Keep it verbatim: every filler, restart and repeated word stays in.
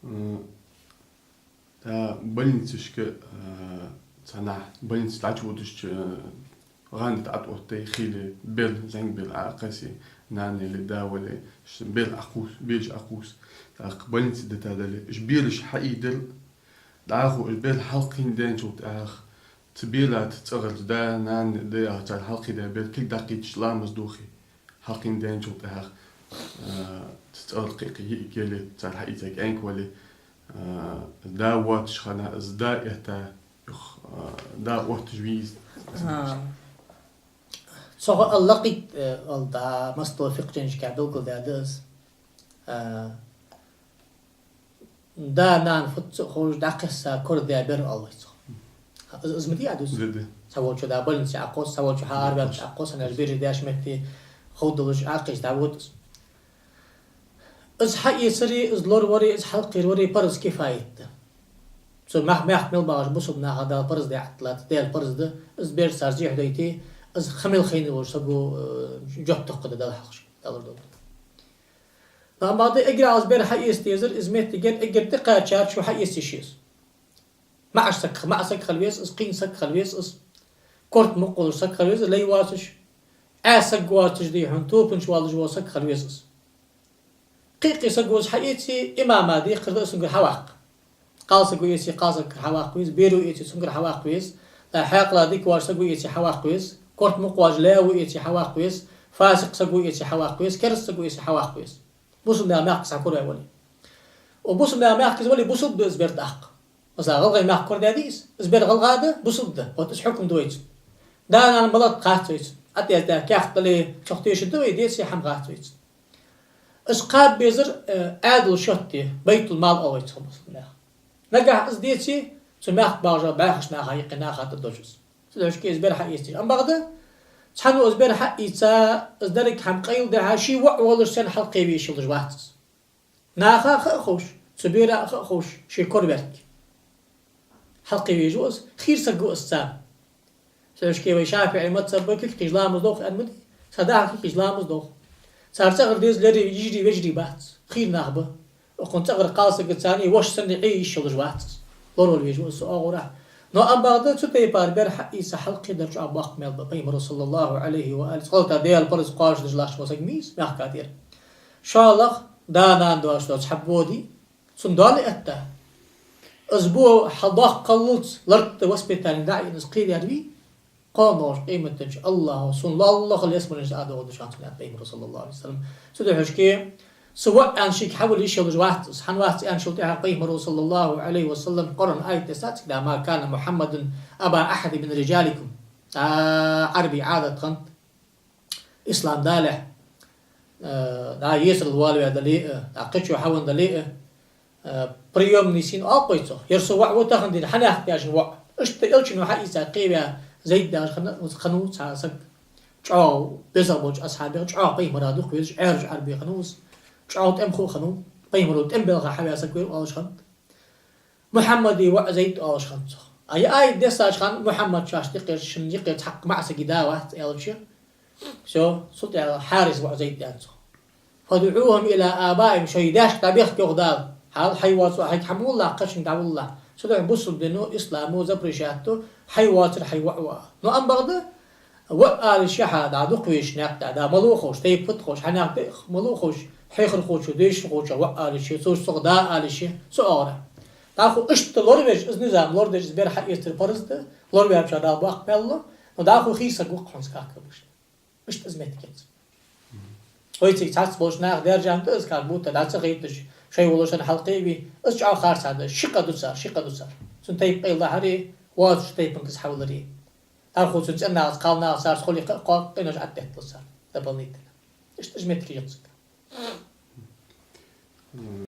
М, тӀа больницашка, э, цхьаннахьа больнице дӀачуводача, э, гӀанда тӀа Ӏооттадаь хиле, бер, зӀамига бер Ӏокхессе, нана яле, да вале, ш-, бер Ӏокхувс, бераш Ӏокхувс. ТӀаккха больнице дита дале, уж бераш хьаийдер, дӀахо уж бер хьалкхийна даьнначул тӀехьагӀа, цу берашта цӀагӀарча да, нана, да яхачар хьалкхийна даь бер кулг дӀакхийтташ ламаз дохе, хьалкхийна даьнначул тӀехьагӀа, а, цу цӀагӀара кхы-кхы йиӀиг яле, цар хьаийца кӀаьнк вале, а, да воацача хана, из да этта, юха, а, да отташ вий из. А. Цох а лакхийт, э, ал да, масала фикъхӀ жайнашка белгалдаьд из. А, да-нана фуццагӀа ховш дӀакхесса корадаь бер оал вай цох. Из, из ма дий Ӏа дувц? Да, да. Цхьаволчо да больнице Ӏокхосс, цхьаволчо хьаараваьннача Ӏокхосс, хӀана аьлча бераш даьча метте ховргдолаш Ӏокхийса дӀавода из. Из хьаэцари, из лорвари, из хьалкхийрвари парз кифаят да. Цу мах-, мехка мел багӀача бусалба наха Дала парз даь Ӏатталат, Даьла парз да, из бер цар зе хьадайта, из ха мел хайна волча саго, э, жоп тохкаргда Далла хьалхашка, Далла лорадолда. Но амма бакъда эггара Ӏа из бер хьаэца дезар, из моттигера эггара тӀакхаьчар чу хьаэца йиш я из. МаӀа саг, маӀа саг хила веза из, кхийна саг хила веза из, корта мукъа волаш саг хила веза из, лай воацаш, Ӏаьса саг воацаш, дий хьона, топанча воаллаш вола саг хила веза из. Кхы-кхы саго из хьаэце, имама декхар да из цунгара хьаваккха. Кхалсаго эце, кхалсагагара хьаваккха веза, беро эце, цунгара хьаваккха веза, да хьаькъала дика воацача саго эце, хьаваккха веза, корта мукъа воацача лаьво эце, хьаваккха веза, фасикъ саго эце, хьаваккха веза, кераста саго эце, хьаваккха веза. Бусалба наьха мехка из хьакораваь вале. О, бусалба наьха мехка из вале, бусалба да из бер тӀаккха. Масала, гӀалгӀай мехка корадаьдий из? Из бер гӀалгӀа да, бусалба да. Вот из хьукам да вай цун. Да-нана малад хац вай цун. ТӀаяздаь каьхат дале, цох тешаргда вай, деце хӀама хац вай цун. Из кхаба безар, э, Ӏаьдала шоатте, байтул-мал оал вай цох бусалба наьха. Нагахь из деце, цу мехка багӀача бӀаьхача наха, юкъе наха тӀадожу из. Цудухьа из бер хьаэцадеш. Амма бакъда, цхьанне из бер хьаийца, из деррига хӀама къайладаь, ший воӀ волаш санна хьалкхеве йиш йолаш вац из. Наха ха а ховш, цу бера ха а ховш, ший кораваьрг хьалкхеве везаш ва из, хийра саг ва из царна. Цудухьа вай ШафиӀий мазхӀабе кулг кхийса ламаз дох аьнна ма дий, садаха кулг кхийса ламаз дох. Цар цӀагӀара дезалерий, йижарий, вежарий бац, хийра нах ба. Укхун цӀагӀара кхалсагаца царна воша санна Ӏе йиш йолаш вац из. Лоравала везаш ва из цу оагӀорахьа. Но амма бакъда цу тайпара бер хьаийца хьалкхедар чӀоагӀа боккха маьл ба. Пайхамаро, саллаллахӀу Ӏалайхи ва алихи, гӀалатӀа Даьла парз кхоачашдеш латташ вола саг ма йий из мехка тӀера. ШоллагӀа, да-нана доацаш дола цхьа бо дий, цун дола этта. Из бо хьалдоккхаллалца лартта воспитани дӀа а йина из кхедаьр вий, кхоана долча къематдийнахьа АллахӀо сона лоалахал ялсмален чу а доагӀаргда шоана цунна, аьннад Пайхамаро, саллаллахӀу Ӏалайхи ва саллам. Цудухьа шийга ца воӀ аьнна шийга хьавала йиш йолаш вац из. ХӀана вац аьнначул тӀехьагӀа Пайхамаро, саллаллахӀу Ӏалайхи ва саллам, Къуръан аят дессад цига да: «ما كان محمد أبا أحد من رجالكم». А, Ӏарбий Ӏадат хиннад, ислам далехь, э, дӀа есарла воалаваь дале а, дӀа кхычо хьавенна дале а, э, приёмный сын оал-кх вай цох. Ер са воӀ ва тахан дийнахьа, хьанехк даьчун воӀ. Иштта Элчано хьаийца кхеваь Зайд яхаш хиннав, хиннав цхьа саг. ЧӀоагӀа безагӀа болча асхьабех, чӀоагӀа Пайхамара дукха везаш, Ӏаьржа Ӏарбе хиннав из. ЧӀоагӀа тӀемахо хиннав. Пайхамаро тӀем белха хьаваь саг ва ер оалаш хиннад. Мухьаммада воӀ Зайд оалаш хиннад цох. А ер аят дессача хана Мухьаммад шоашта юкъера, шун юкъера цхьаккха маӀа сага да вац аьлча, всё, цул тӀехьагӀа Хьариса воӀ Зайд аьннад цох. «فادعوهم إلى آبائهم», шоай даьшка дӀабехка, йоах Дала. Хьал хьай воаца воӀ хьайга хьавалалахь, кхычунга дӀавалалахь. Цудухьа бусалба дино, исламо запрещать ду хьай воацар хьай воӀ ва. Но амма бакъда, воӀ ала йиш я хьа, да дукха везаш наькъа тӀа, да малав ховш, тайпа фуд ховш, хьанехк да мала а ховш, хьехархочо, дешархочо воӀ ала йиш я, цо цох да ала йиш я, цу оагӀорахьа. ДӀахо иштта лоравеш, из низам лорадеш, из бер хьаэцар парз да, лораваьчоа Дала боккха маьл лу, но дӀахо хийра саг ва-кх хьона цу кхаьчача. Иштта из моттиг я из. Вай цига цхьацца болча наха даьржа ма да из, как будто дӀа ца хайташ, шоай волаш санна хьалкхеве, из чӀоагӀа харцахьа да, ши къа ду цар, ши къа ду цар. Цун тайпа къайладахьари, воацача тайпанга из хьавалари. ДӀахо цун цӀен нахаца, кхалнахаца, царца хуле кхы а кхо къинош ӀотӀадетталу цар дополнительно. Иштта из моттиг я из.